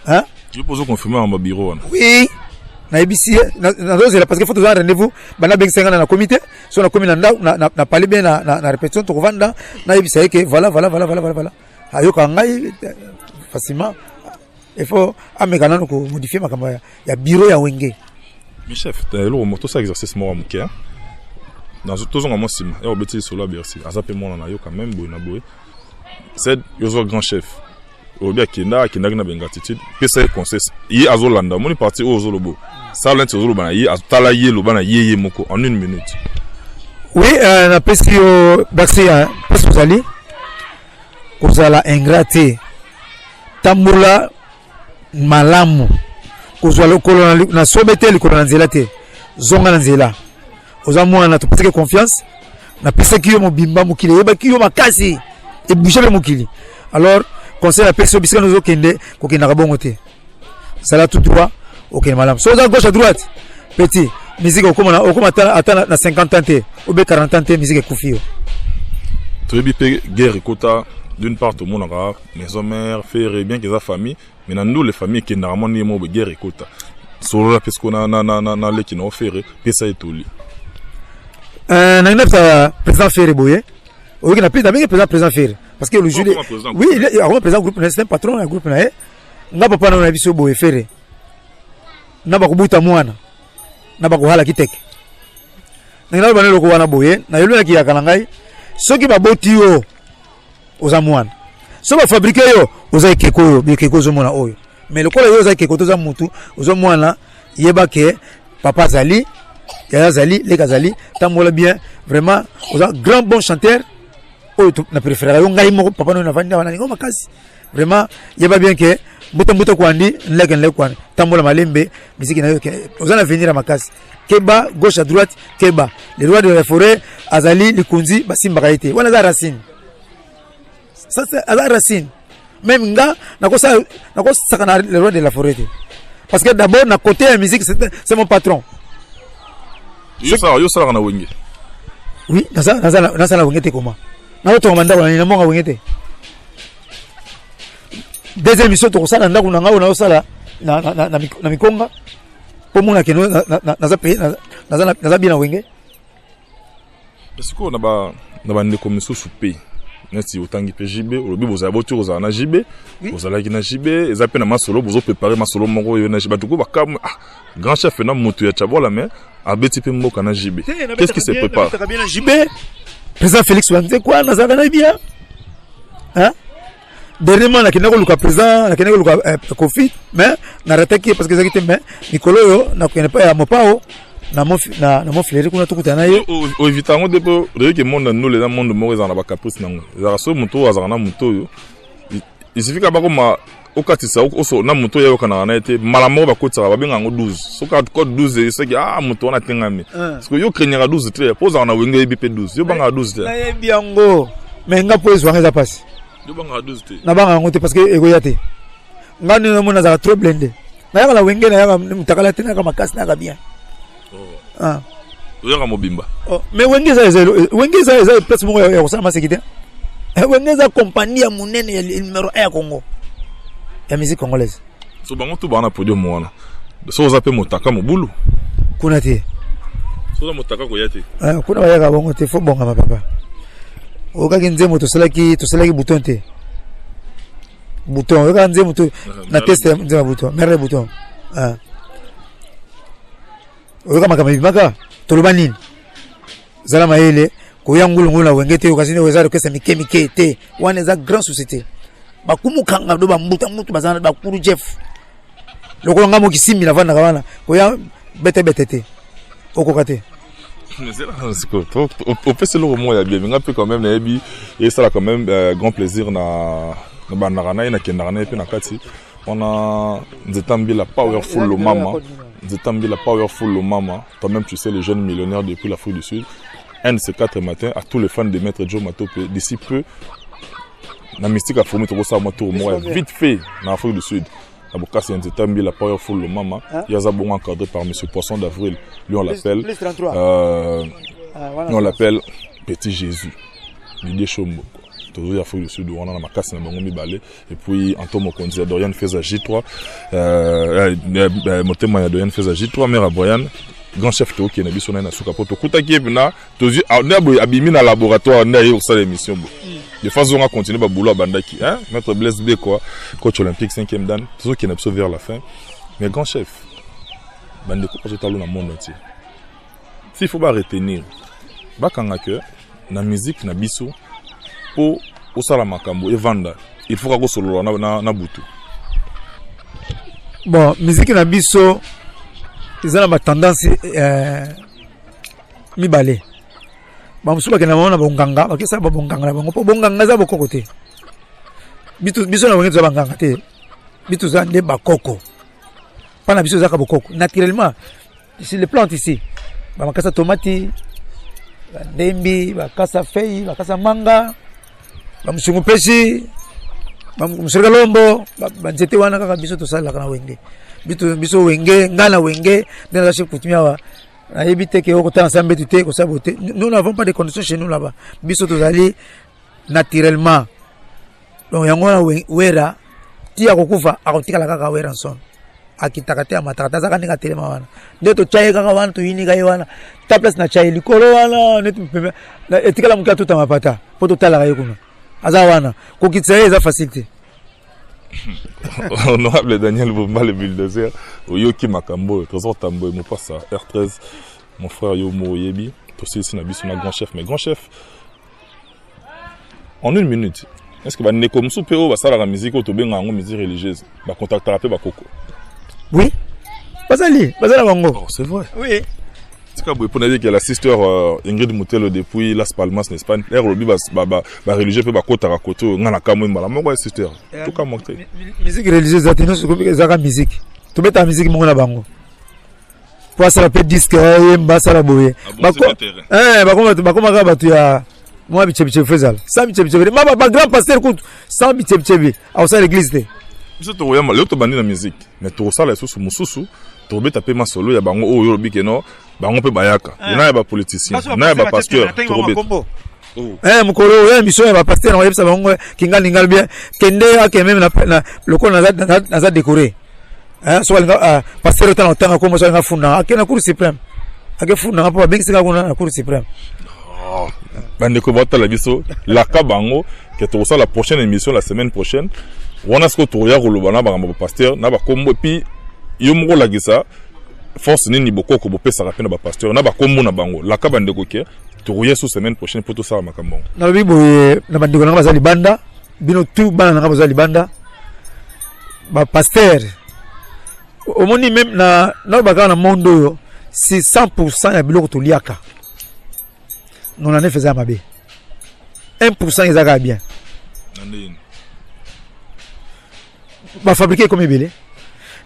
Speaker 2: Hein? Yo pozo confirmer ma bureau wana?
Speaker 1: Oui, nayebisi ye, nazozela parce que faut toza rendez-vous. Banda abengisa nga na nakomi te. So nakomi na ndako, na pale bien, na répétition, tokovanda, nayebisa ye ke voilà, voilà, voilà, voilà, voilà, voilà. Ayoka ngai facilement. Il faut ameka nano komodifier makambo ya bureau ya Wenge.
Speaker 2: Mais chef, eloko mo tosala exercice moko ya moke. Tozonga mwa nsima ya obeti lisolo ya Bercy. Aza mpe mwana na yo quand même. Boye na boye, c'est yozwa grand chef, olobi akenda, akendaki na baingratitude. Pesa ye conseil. Ye azolanda, omoni parti oyo ozoloba, sala neti ozoloba na ye, tala ye, loba na ye, ye moko en une minute.
Speaker 1: Oui, napesi yo merci. Mpasi ozali kozala ingrat te. Tambola malamu, kozwa lokolo na sobe te, likolo na nzela te, zonga na nzela. Oza mwana, topesaki confiance, napesaki yo mobimba. Mokili eyebaki yo makasi, ebouge mpe mokili. Alors conseil napesi yo, bisika nozokende, kokendaka bongo te. Zala tout droit, okende malamu. So oza gauche à droite, petit, musique okoma, okoma ata na 50 ans te, obe 40 ans te, musique ekufi yo.
Speaker 2: Toyebi mpe guerre ekota. D'une part, tomonaka Maison Mère, Ferre, bien que eza famille, mais na ndule famille ekendaka mwa ndenge moko boye. Guerre ekota, solola mpe siko na leki na Ferre, pesa etoli.
Speaker 1: Nangi nabisa président Ferre boye, oyoki, na nabengi président Ferre parce que le jour, oui, akoma président groupe na, c'est un patron ya groupe na ye. Nga papa na biso boye, Ferre, na bakobuta mwana na bakohalaki teke. Ndenge naloba na eloko wana boye, nayelonaki yaka na ngai: soki baboti yo, oza mwana; so bafabriquer yo, oza ekeko. Oyo bikeko ozomona oyo, mais lokola yo oza ekeko to oza mutu, oza mwana, yeba ke papa azali, yaya azali, leki azali. Tambola bien. Vraiment, oza grand bon chanteur oyo na préféraka yo. Ngai moko papa noyo navandi awa, nalingo makasi. Vraiment, yeba bien ke mbuta mbuta kwandi, nleke nleke kwandi. Tambola malembe, misiki na yo oza na avenir ya makasi. Keba gauche à droite, keba. Le roi de la forêt azali likonzi, basimbaka ye te. Wana aza racine, ça c'est aza racine. Même nga nakosaka na le roi de la forêt te, parce que d'abord na côté ya musique, c'est mon patron.
Speaker 2: Yo osalaka na Wenge?
Speaker 1: Oui, nasala Wenge te. Koma nazotonga bandako na nini, namonga Wenge te. Deuxième mission tokosala ndako na ngai oyo nazosala na mikonga, mpo mona keno naza bien na Wenge.
Speaker 2: Sikoyo na bandeko misusu mpe neti otangi mpe JB, olobi bozala boti kozala na JB, ozalaki na JB, eza mpe na masolo, bozoprépare masolo moko oyo na JB. Bato ko bakamwe, ah, grand chef na moto ya Chabola, mais abeti mpe mboka na JB. Qu'est-ce qui se prépare?
Speaker 1: Bien na JB, président Félix Wazekwa, nazalaka na bien, hein. Dernièrement nakende koluka président, nakende koluka Kofi, mais narataki ye parce que ezalaki te. Mais mikolo oyo nakokende pa ya Mopao na Montfleury, kuna tokutana na ye.
Speaker 2: Oevita yango te, mpo oyebi ke monde ya ndolo eza monde moko ezala na bacaprice nango. Ezalaka soki moto oyo azalaka na moto oyo, il suffit ka bakoma okatisa oso na moto oyo ayokanaka na ye te, mbala moko bakotisaka, babenga yango 12. Soki code 12 soki, ah, moto wana atengami. Parce que yo craignaka 12 te, mpo ozalaka na Wenge, oyebi mpe 12, yo bangaka 12 te?
Speaker 1: Nayebi yango, mais nga mpo ezwanga eza mpasi.
Speaker 2: Yo bangaka 12 te?
Speaker 1: Nabanga yango te parce que ekoya te. Nga nde namoni nazalaka trop blindé. Nayaka na Wenge, nayaka mutakala te, nayaka makasi, nayaka bien.
Speaker 2: Ah. Oyaka mobimba.
Speaker 1: Oh, mais Wenge eza, Wenge eza place moko ya kosala maseki te. Wenge eza compagnie ya monene, ya numéro 1 ya Congo, ya musique congolaise.
Speaker 2: So bango to baa na podium wana, so oza mpe motaka mobulu.
Speaker 1: Kuna te.
Speaker 2: So oza motaka, koya te.
Speaker 1: Kuna bayaka bongo te. Fo bongama papa. Oyokaki nzembo tosalaki bouton te, bouton. Oyokaka nzembo to na teste ya nzembo ya bouton, mere bouton. Oyoka makambo ebimaka, toloba nini? Zala mayele, koya ngulungulu na Wenge te. Okasi eza orchestre mike mike te, wana eza grand société. Bakumukanga do bambuta mutu baza bakulu jeff lokola nga mokisimbi navandaka wana. Koya betebete te, okoka te.
Speaker 2: Opesi eloko moko ya bien. Nga mpe quand même nayebi, esala quand même grand plaisir na nabandaka na ye, nakendaka na ye mpe na kati wana. Nzeta Mbila Powerful Lomama, Nzeta Mbila Powerful Lomama, toi-même tu sais, les jeunes millionnaires depuis l'Afrique du Sud. Un de ces quatre matins, à tous les fans de Maître Joe Matope, d'ici peu. Na mystique ya fourmi, tokosala mwa tour moko ya vite fait na Afrique du Sud. Na bokasi ya nzeta mbila powerful lomama,
Speaker 1: Hein?
Speaker 2: ye aza bongo encadré par monsieur Poisson d'Avril. Lui on l'appelle
Speaker 1: Plus 33. Ah, voilà.
Speaker 2: on l'appelle Petit Jésus. Didier Chombo. Tozoya Afrique du Sud wana na makasi na bango mibale. Et puis Anto Mokonzi ya Dorian Feza J3, motema ya Dorian Feza J3, mère ya Brian, grand chef tokende biso na ye na suka po tokutaki ye na tozwi nde boye abimi na laboratoire nde aye kosala émission boye. De fois zonga continue babulo abandaki, hein? Maître Blaise B quoi, coach olympique 5e dan. Tozokende biso vers la fin, mais grand chef, bandeko bazotala na monde entier, s'il faut ba retenir, bakanga que na musique na biso, po osala makambo evanda, il faut kaka osolola na butu.
Speaker 1: Bon, musique na biso eza na batendance mibale. Bamosusu bakenda bango na bonganga, bakesala babonganga na bango, mpo bonganga eza bokoko te. Biso na wenge toza banganga te, biso toza nde bakoko. Mpa na biso ezaka bokoko naturellement. Ici les plantes, ici bamakasa tomati, bandembi, bakasa fei, bakasa manga, bamusungu pesi, bamusoleka lombo, banzete wana kaka biso tosalelaka na wenge. Biso wenge, ngai na wenge nde naza chef coutumier awa. Nayebi te ke okotala nsa mbetu te, kosala boye te. Nous n'avons pas de conditions chez nous là-bas. Biso tozali naturellement. Donc yango wana Wera ti akokufa akotikala kaka Werrason. Akitaka te, amataka te, azaka ndenge atelema wana. Nde totya ye kaka wana, toyinika ye wana ta place na tya ye likolo wana neti etikala moke atuta mapata mpo totalaka ye kuna. Aza wana, kokitisa ye eza facile te.
Speaker 2: Honorable Daniel Bumba, le bulldozer, oyoki makambo oyo. Trésor Tambo Mopasa R13, mon frère, yo mo oyebi tosilisi na biso na grand chef. Mais grand chef, en une minute, est-ce que bandeko mosusu mpe oyo basalaka musique oyo tobengaka yango musique religieuse bacontactaka mpe bakoko?
Speaker 1: Oui, bazali, baza na bango.
Speaker 2: Oh, c'est vrai?
Speaker 1: Oui.
Speaker 2: Tika boye mpona yebiki la sister Ingrid Mutelo depuis Las Palmas na Espagne. Ere olobi bareligieux mpe bakotaka kote oyo, nga na kamwe mbala moko ya sister, tokamwa te.
Speaker 1: Musique religieuse eza te, nyonso ezaka musique. Tobetaka musique moko na bango po asala mpe disque, ayemba, asala boye. Bakoma kaka bato ya mwa bichebichebi, fo ezala sans bichebichebi. Ma bagrand pasteur kutu sans bichebichebi akosala église te.
Speaker 2: Biso tokoyamba lelo, tobandi na musique, mais tokosala lisusu mosusu, tokobeta mpe masolo ya bango oyo olobi keno bango mpe bayaka na ya bapoliticien na ya bapasteur, tokobeta.
Speaker 1: Mokolo oyo émission ya bapasteur, na koyebisa bango kinga lingala bien. Kende ake meme lokola naza décoré, soki alinga pasteur otanga otanga kombo, soki alinga fundanga, ake na Cour suprême, ake fundanga mpo babengisika kuna na Cour suprême.
Speaker 2: Bandeko batala biso, laka bango ke tokosala prochaine émission la semaine prochaine wana. Sikoyo tokoya koloba na makambo bapasteur na bakombo, et puis yo moko olakisa force nini bokoko bopesaka mpe na bapasteur na bakombo na bango. Laka bandeko ke tokoya so semaine prochaine mpo tosala makambo yango.
Speaker 1: Nalobi boye na bandeko nanga baza libanda, bino tu bana nanga baza libanda, bapasteur. Omoni, même na naloba kaka na monde oyo, si 100 ya biloko toliaka, 99 eza ya mabe, 1 eza kaka bien.
Speaker 2: Na ndeni?
Speaker 1: Bafabriqué ekomi ebele.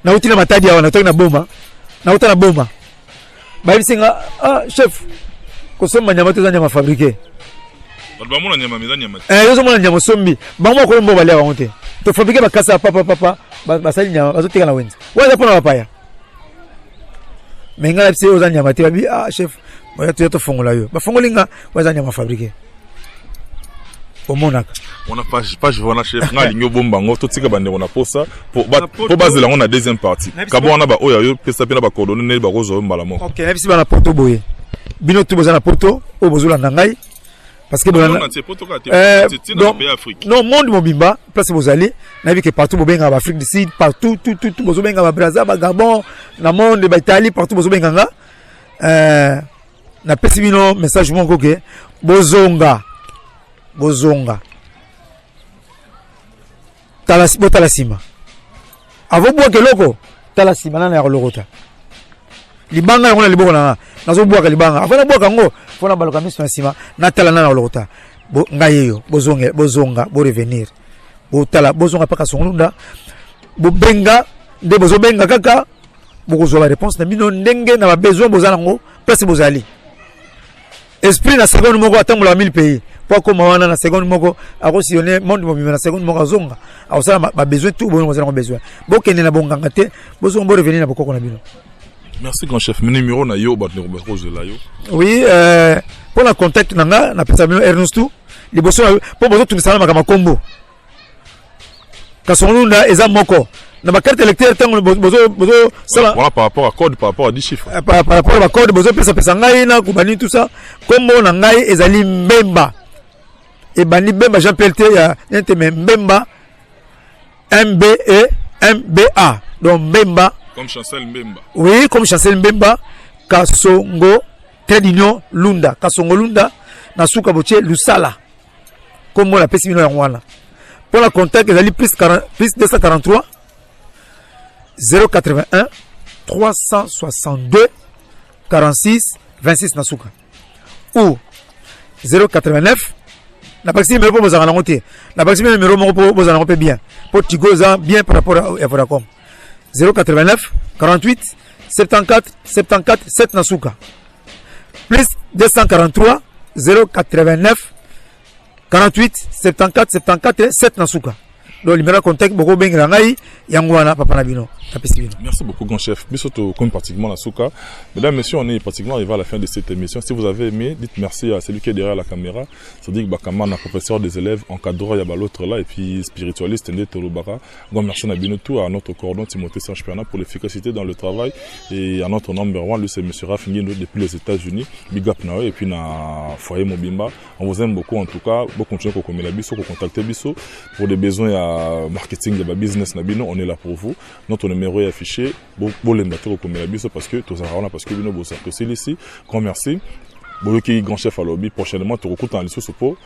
Speaker 1: Nauti na Matadi awa, nataki na Boma, nauta na Boma, bayebisi nga: "Ah chef, kosomba nyama te, eza nyama fabriqué."
Speaker 2: Bato bamona nyama, eza nyama te.
Speaker 1: Eh, yo ozomona nyama osombi, bango bakolo mbo balia bango te. Tofabriqué bakasa ya papa papa, basali nyama, bazoteka na wenze wana, eza mpona bapaya. Mais ngai nayebisi ye oza nyama te. Babi: "Ah chef, oya toya tofongola yo." Bafongoli nga, oyo eza nyama fabriqué, omonaka.
Speaker 2: Wana page page wana, chef, nga alingi obomba yango, totika bandeko na posa po bazela yango na deuxième partie. Kabo wana baoyo ayo pesa mpe na bacoordonnées ndenge bakozwa yo mbala moko.
Speaker 1: Ok, nayebisi bana poto boye: bino tu boza na poto oyo bozolanda ngai, parce que
Speaker 2: Monde entier, poto kaka te, tina na
Speaker 1: donc,
Speaker 2: pays Afrique.
Speaker 1: Non, monde mobimba, place bozali, nayebi ke partout bobengaka baAfrique du Sud, partout, tout, tout, tout bozobenga, baBraza, baGabon, na monde, baItalie, partout bozobenga nga, napesi bino message moko ke bozonga, bozonga, tala, botala nsima avant bwaka eloko. Tala nsima nana ya kolokota libanga yango na liboko na nga. Nazobwaka libanga, avant nabwaka yango, fo nabaluka miso na nsima, natala nana kolokota. Ngai yeyo, bozonga, bozonga, borevenir, botala, bozonga mpaka Songolunda. Bobenga nde bozobenga kaka, bokozwa baréponse na bino ndenge na babesoin boza nango place bozali. Esprit na seconde moko atambolaka 1000 pays po akoma wana. Na seconde moko akosillonne monde mobimba, na seconde moko azonga, akosala babesoin tout. Bono bozala besoin, bokende na bonganga te, bozonga, borevenir na bokoko na bino.
Speaker 2: Merci, grand chef. Numéro na yo, bato bakozela yo?
Speaker 1: Oui, mpo na contact na nga, napesa bino ernest liboso mpo bozotungisana makambo kombo Kasongo-Lunda. Eza moko na bacarte électeur. Ntango bozosala
Speaker 2: Voilà, par rapport à code, par rapport à 10 chiffres.
Speaker 1: Par rapport à bacode bozopesapesa ngai na kubani, tout ça. Kombo na ngai ezali Mbemba, ebandi Mbemba Jean Pierre te ya nete, mais Mbemba, M B E M B A, donc Mbemba.
Speaker 2: Comme Chancel Mbemba.
Speaker 1: Oui, comme Chancel Mbemba. Kasongo trait d'union Lunda, Kasongo Lunda, na suka botie Lusala. Kombo napesi bino yango wana. Mpo na contact ezali plus 40, plus 243 081 362 46 26 na suka, ou 089. Napakisi numéro mpo bozalaka nango te. Napakisi bino numéro moko mpo bozala nango mpe bien, mpo Tigo eza bien par rapport ya Vodacom. 089 48 74 74 7 na suka, plus 243 089 48 74 74 7 na suka. Donc numéro ya contact bokobengela ngai yango wana. Papa na bino, napesi bino.
Speaker 2: Merci beaucoup, grand chef. Biso tokomi pratiquement na suka. Mesdames, messieurs, on est pratiquement arrivé à la fin de cette émission. Si vous avez aimé, dites merci à celui qui est derrière la caméra, c'est-à-dire Bakamana, professeur des élèves, encadreur ya l'autre là, et puis spiritualiste nde tolobaka. Grand merci na bino tout, à notre cordon Timothée Serge Perna pour l'efficacité dans le travail et à notre number one, lui, c'est monsieur Raf Ngindo depuis les États-Unis. Big up na et puis na foyer mobimba. On vous aime beaucoup en tout cas. Bon, continuer kokomela biso, contacter biso pour des besoins ya marketing ya business na bino, on est là pour vous. Notre numéro est affiché. Bolemba te kokomela biso parce que tozalaka wana parce que bino bozala. Tosilisi. Grand merci. Boyoki grand chef alobi prochainement tokokutana lisusu po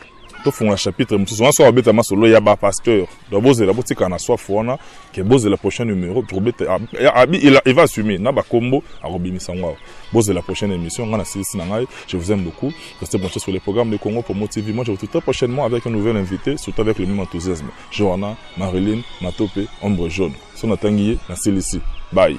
Speaker 2: tofungola chapitre mosusu wana. So babeta masolo ya bapasteur, donc bozela, botikala na soif wana ke bozela prochain numéro tokobeta. Abi il va assumer na bakombo, akobimisa ngo awa. Bozela prochaine émission. Nga na silisi na ngai. Je vous aime beaucoup. Restez branchés sur les programmes de Congo Promo TV. Moi, je vous retrouve très prochainement avec un nouvel invité, surtout avec le même enthousiasme. Johanna Marilyn Matope, ombre jaune. So natangi ye na silisi. Bye.